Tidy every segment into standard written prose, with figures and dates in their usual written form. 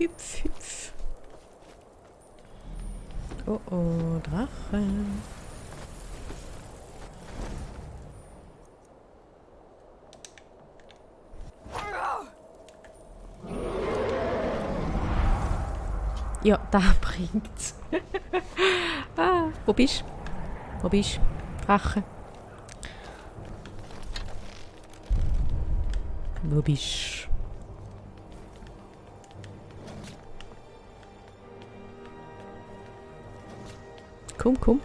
Hüpf, hüpf. Oh oh, Drachen. Ja, da bringt's. Wo bist du? Wo bist du? Drache. Wo bist du? Komm, komm.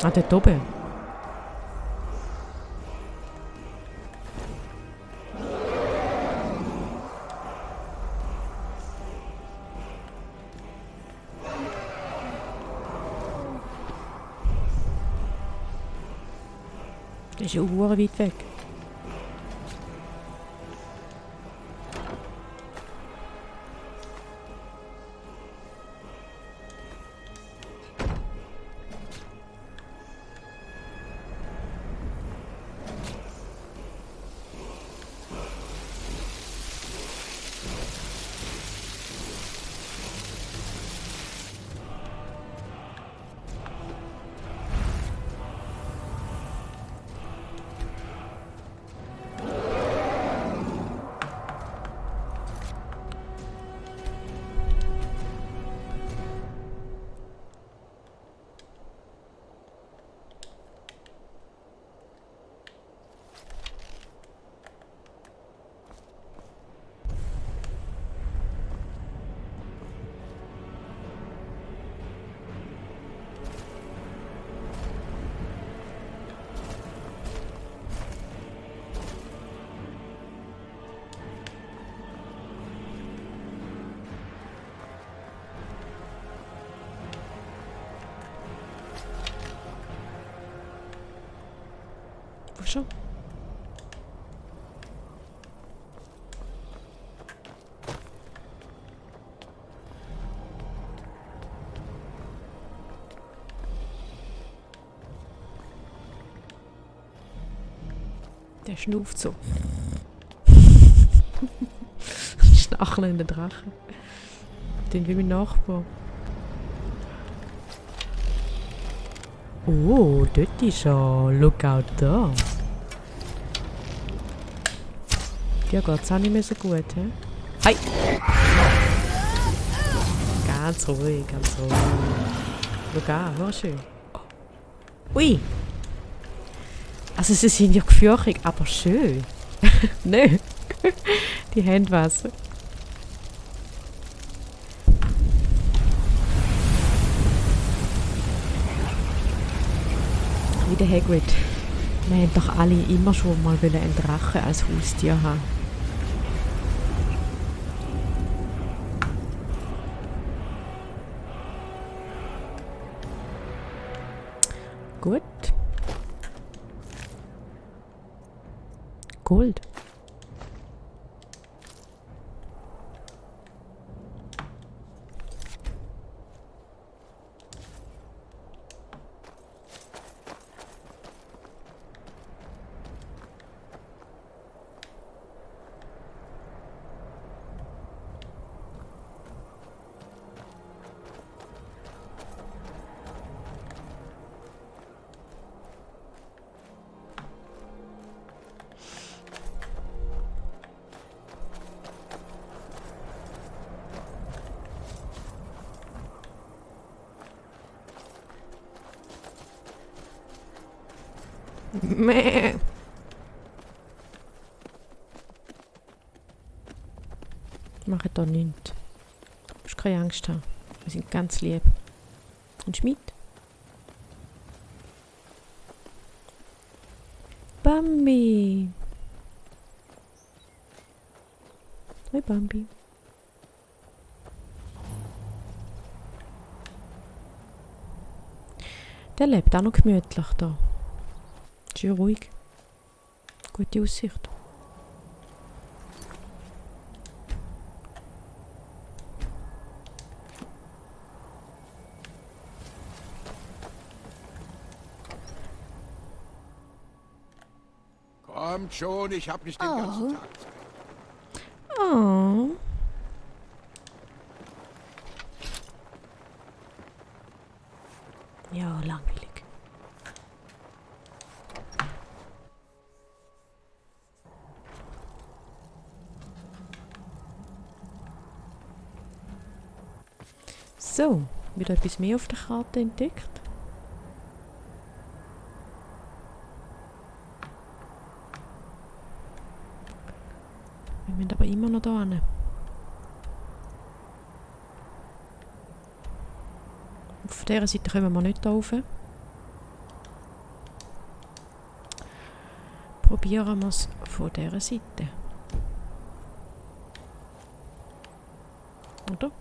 Ah, dort oben. Das ist ja auch weit weg. Wo schon? Der schnauft so. Schnachelnder Drache. Den wie mein Nachbar. Oh, dort ist er. Look out da. Ja, geht's auch nicht mehr so gut, hä? Hi! Ganz ruhig, ganz ruhig. Schau an, hör schön. Ui! Also sie sind ja gefürchtig, aber schön. Nö. Die haben was. Wie der Hagrid. Wir haben doch alle immer schon mal einen Drachen als Haustier haben. Gut. Gold. Mäh. Ich mache da nichts. Du musst keine Angst haben. Wir sind ganz lieb. Und Schmied? Bambi! Hoi Bambi. Der lebt auch noch gemütlich da. Schön ruhig. Gute Aussicht. Kommt schon, ich habe nicht den ganzen Tag Zeit. Oh. Ja, langweilig. So, wieder etwas mehr auf der Karte entdeckt. Wir müssen aber immer noch da hin. Auf dieser Seite kommen wir nicht da rauf. Probieren wir es von dieser Seite. Oder?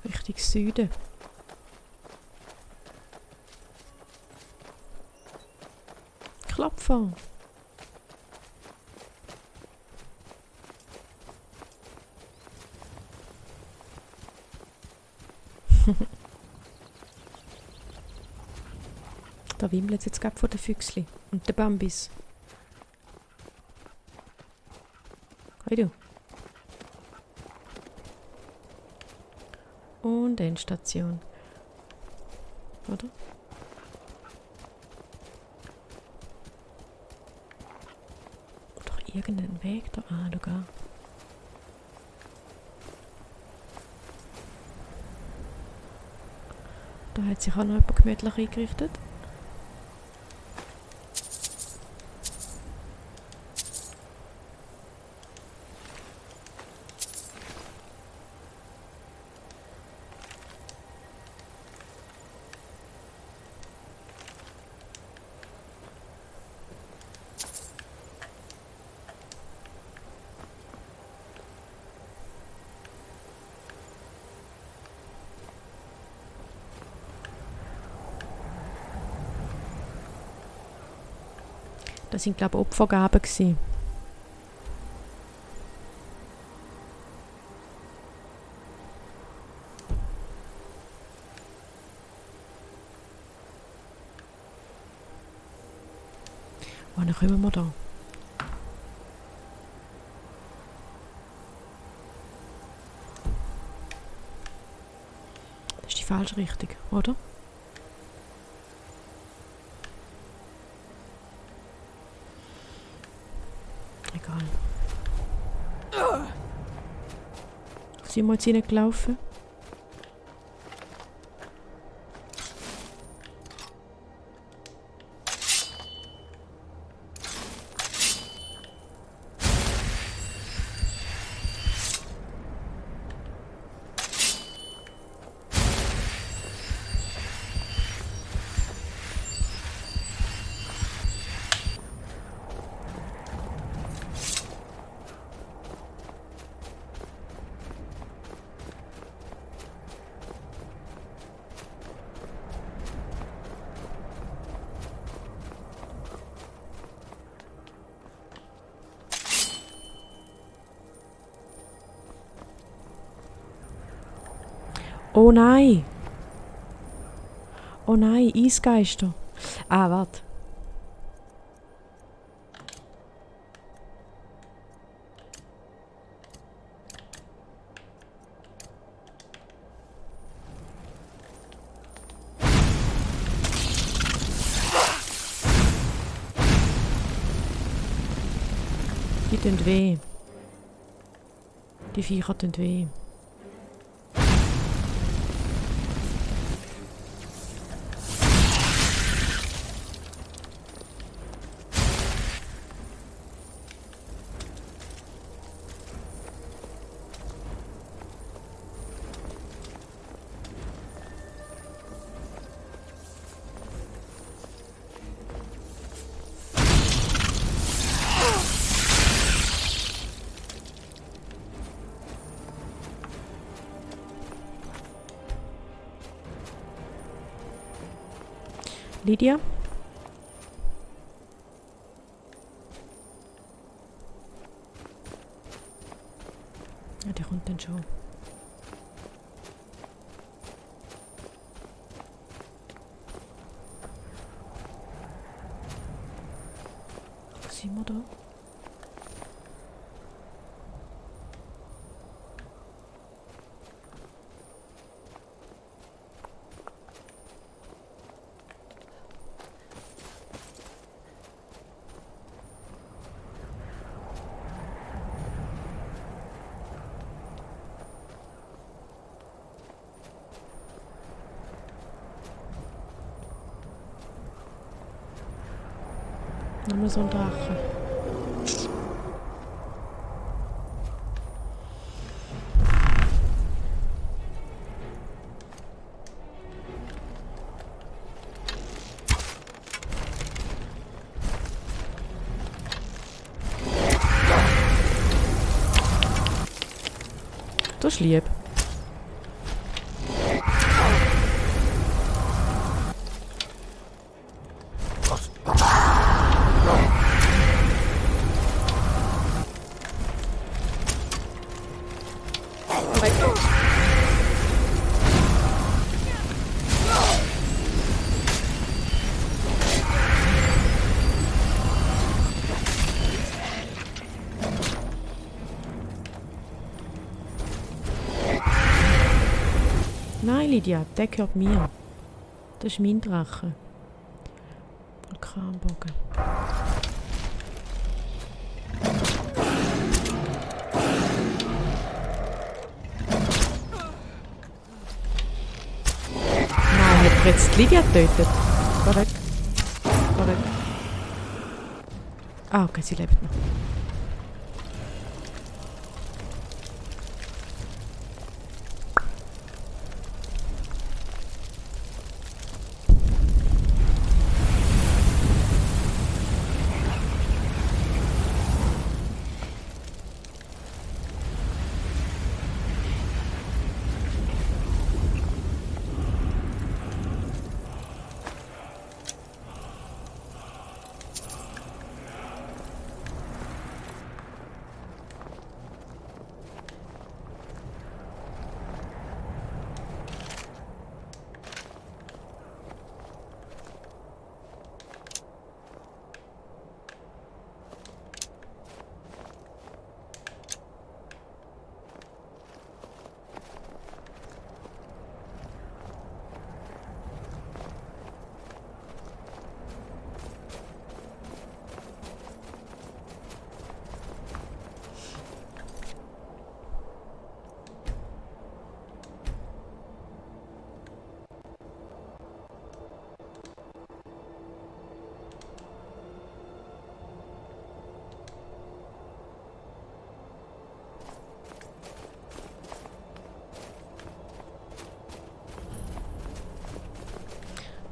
Richtung Süden. Klapfer. Da wimmelt es jetzt gerade von den Füchsli und den Bambis. Hey du. Und Endstation. Oder? Oder irgendeinen Weg da. Ah, da gar. Da hat sich auch noch jemand gemütlich eingerichtet. Das sind, glaube ich, Opfergaben gewesen. Wann kommen wir da? Das ist die falsche Richtung, oder? Egal. Sind wir jetzt reingelaufen? Oh nein! Oh nein, Eisgeister. Ah, warte. Die tun weh. Die Viecher tun weh. Lydia? Ja, der kommt dann schon. Wo sind wir da? Nochmal so ein Drache. Das ist lieb. Nein, Lydia, der gehört mir. Das ist mein Drache. Vulkanbogen. Nein, hat jetzt die Lydia getötet? Geh weg. Geh weg. Ah, okay, sie lebt noch.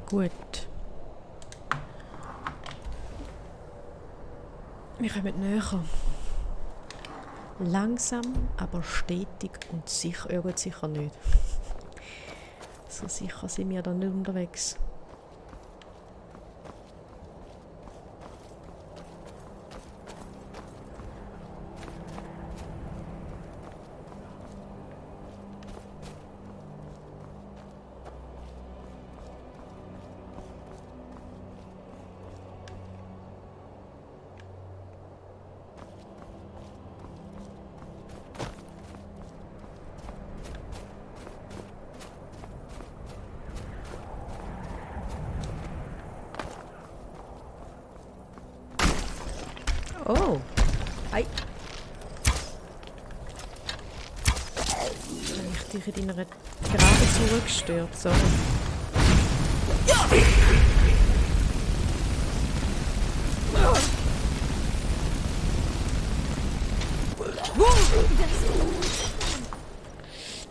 Gut. Wir kommen näher. Langsam, aber stetig und sicher. Ja gut, sicher nicht. So sicher sind wir da nicht unterwegs. Oh. Ei. Wenn ich dich in deiner Gerade zurückstört, sorry.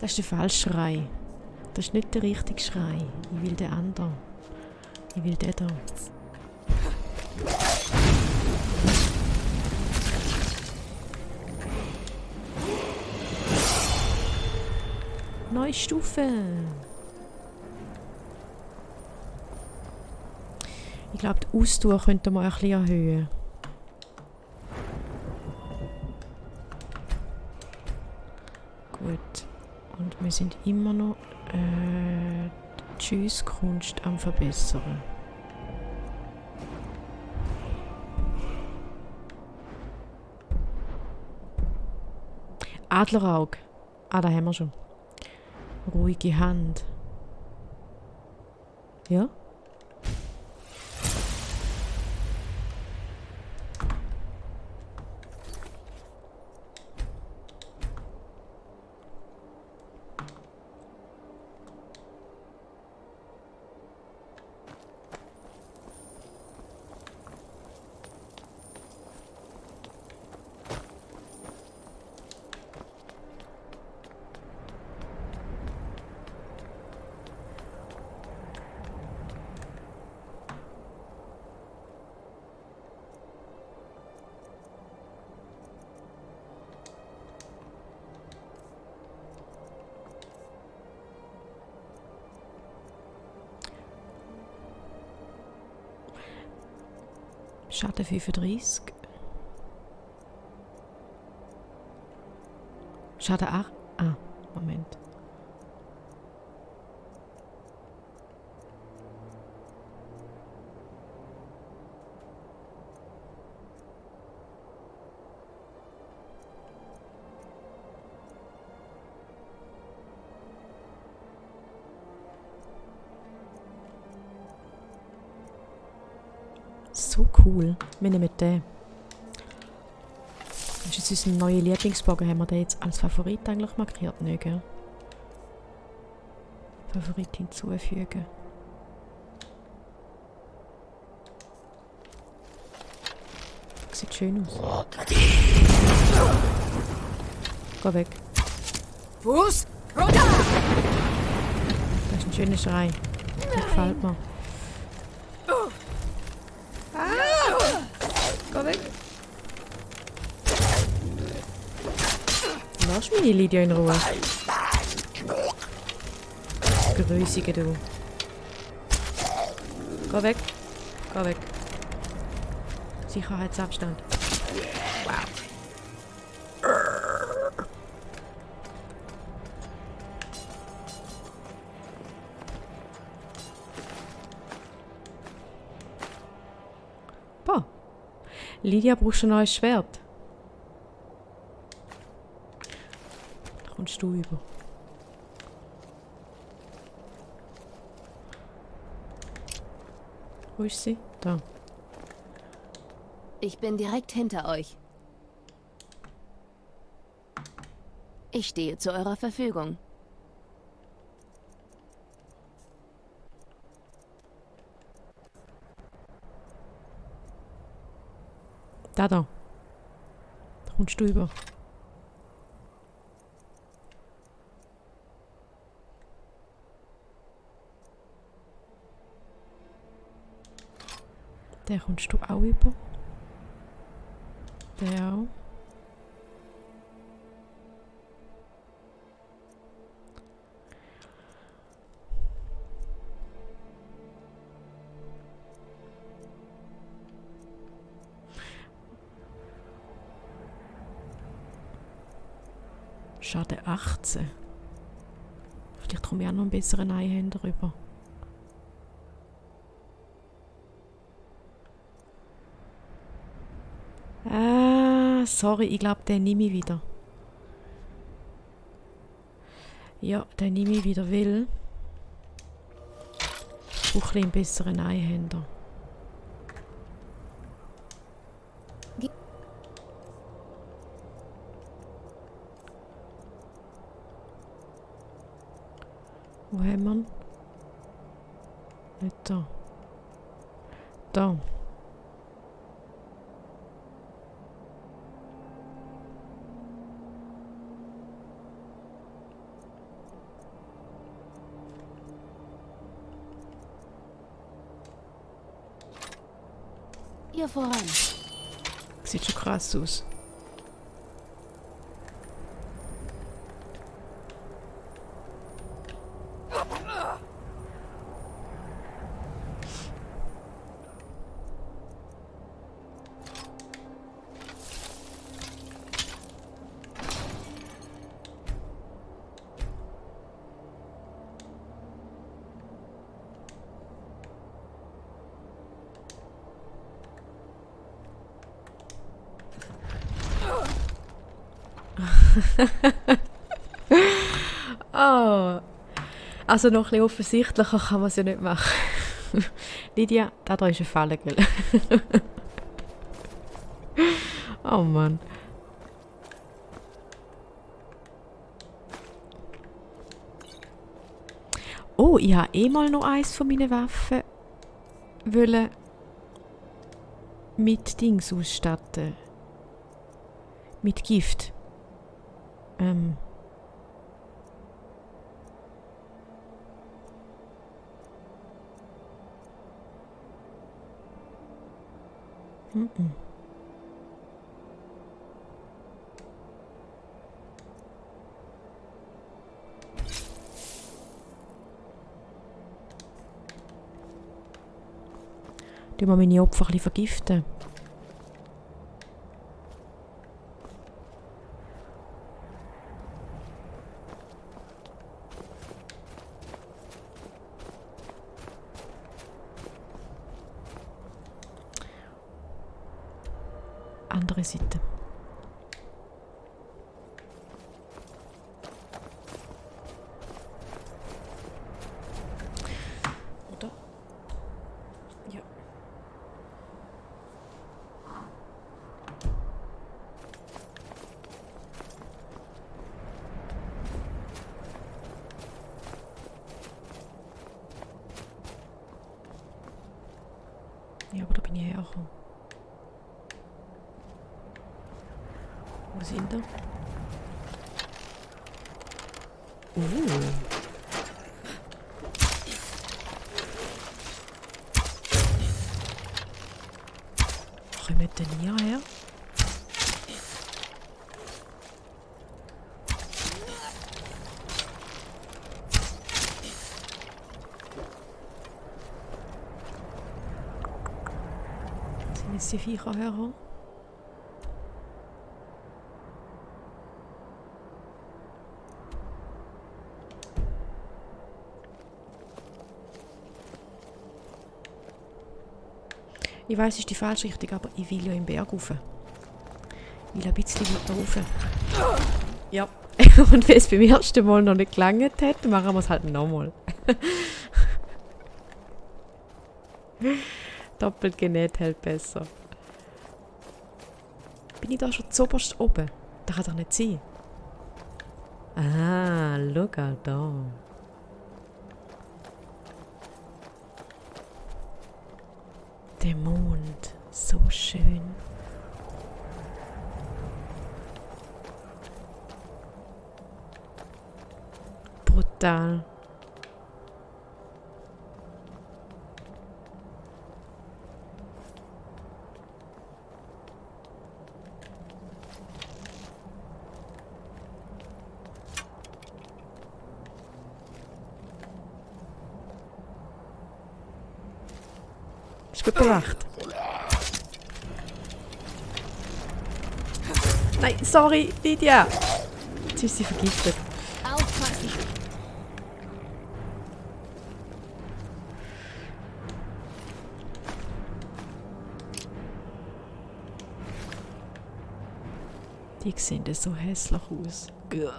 Das ist der falsche Schrei. Das ist nicht der richtige Schrei. Ich will den anderen. Ich will den da. Neue Stufe. Ich glaube, die Ausdauer könnte man ein bisschen erhöhen. Gut. Und wir sind immer noch die Schiesskunst am Verbessern. Adlerauge. Ah, da haben wir schon. Ruhige Hand. Ja? Schaden 35. Schaden 8. Ah, Moment. So cool. Wir nehmen den. Das ist jetzt unser neuer Lieblingsbogen. Haben wir den jetzt als Favorit eigentlich markiert? Nicht, gell? Favorit hinzufügen. Das sieht schön aus. Geh weg. Fuß! Das ist ein schöner Schrei. Der gefällt mir. Geh weg. Lass meine Lydia in Ruhe. Grüßige du. Geh weg. Geh weg. Sicherheitsabstand. Wow. Boah. Lydia, brauchst du ein neues Schwert? Da kommst du über. Wo ist sie? Da. Ich bin direkt hinter euch. Ich stehe zu eurer Verfügung. Da. Da kommst du über. Der kommst du auch über. Der auch. Schade 18. Vielleicht komme ich auch noch einen besseren Einhänder rüber. Sorry, ich glaube, den nehme ich wieder. Ja, den nehme ich wieder, weil ich brauche einen besseren Einhänder. Wo haben wir ihn? Nicht da. Da. Ihr voran. Sieht schon krass aus. Oh. Also noch ein bisschen offensichtlicher kann man es ja nicht machen. Lydia, da ist eine Falle, gell? Oh Mann. Oh, ich habe eh mal noch eins von meinen Waffen wollen mit Dings ausstatten. Mit Gift. Die wir meine Opfer ein bisschen vergiften. Andere Seite. Oder? Ja. Ja, aber da bin ich hergekommen. Wo sind wir? Kommen denn hierher? Sind jetzt die Viecher hergekommen? Ich weiss, es ist die falsche Richtung, aber ich will ja im Berg rauf. Ich will ein bisschen weiter rauf. Ja. Und wenn es beim ersten Mal noch nicht gelangt hat, machen wir es halt nochmal. Doppelt genäht hält besser. Bin ich da schon zuoberst oben? Das kann doch nicht sein. Ah, schau da. Der Mond, so schön. Brutal. Ist gut bewacht. Nein, sorry, Lydia. Jetzt ist sie vergiftet. Aufpassen! Die sehen so hässlich aus. Ein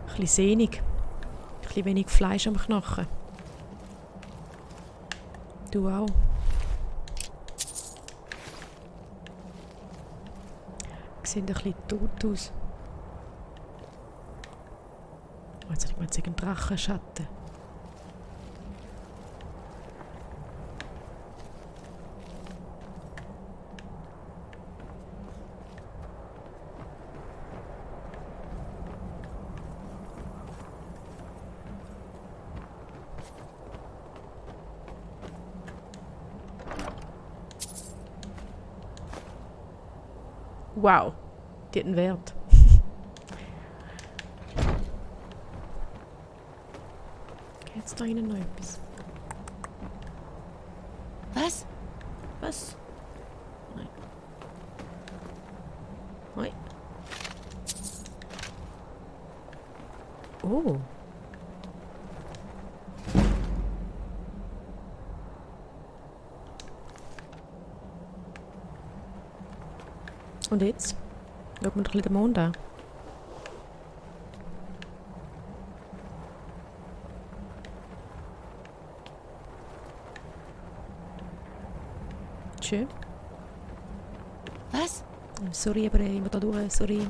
bisschen sehnig. Ein bisschen wenig Fleisch am Knochen. Du auch. Sehen ein bisschen tot aus. Oh, jetzt habe ich mal einen Drachenschatten. Wow, die hat einen Wert. Jetzt da innen noch etwas. Was? Was? Nein. Nein. Oh. Und jetzt? Schaut man doch ein bisschen den Mond an. Schön. Was? Sorry, aber ich muss da durch. Sorry.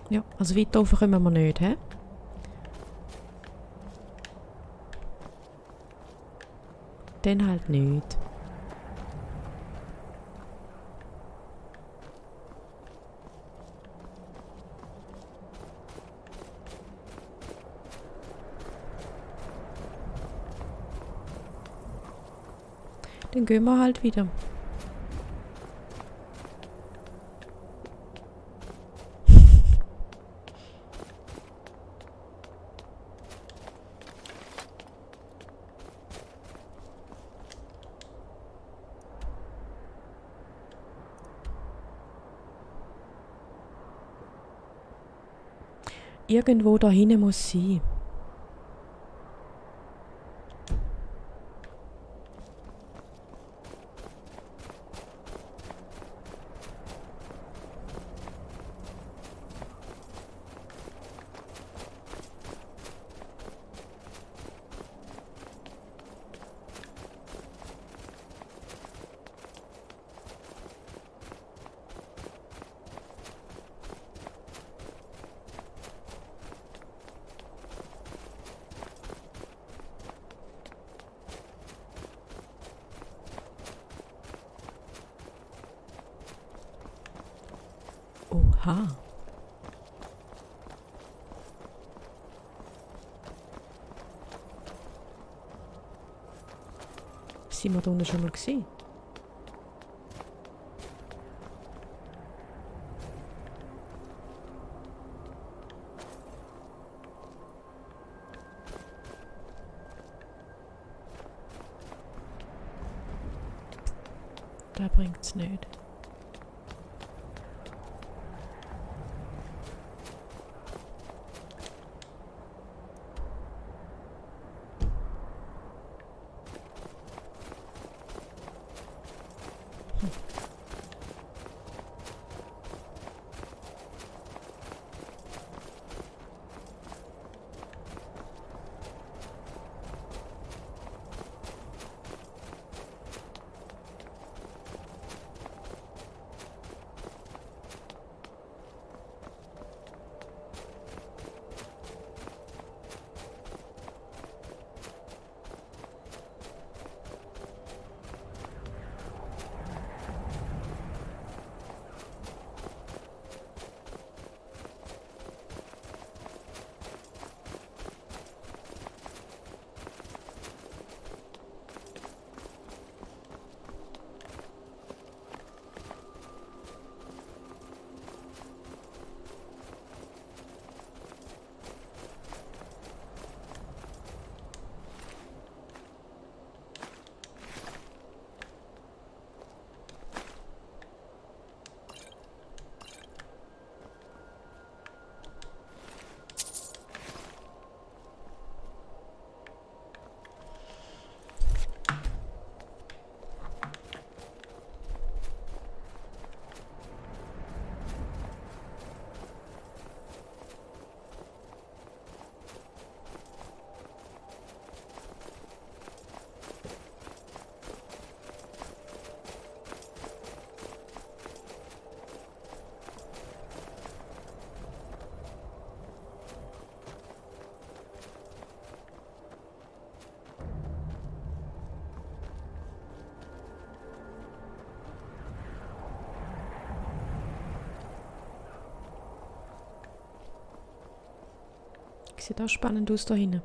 Ja, also weit oben kommen wir nicht, hä? Dann halt nicht. Dann gehen wir halt wieder. Irgendwo da hinten muss sie. Oha. Sind wir da unten schon mal gesehen? Da bringt's nicht. Sieht auch spannend aus da hinten.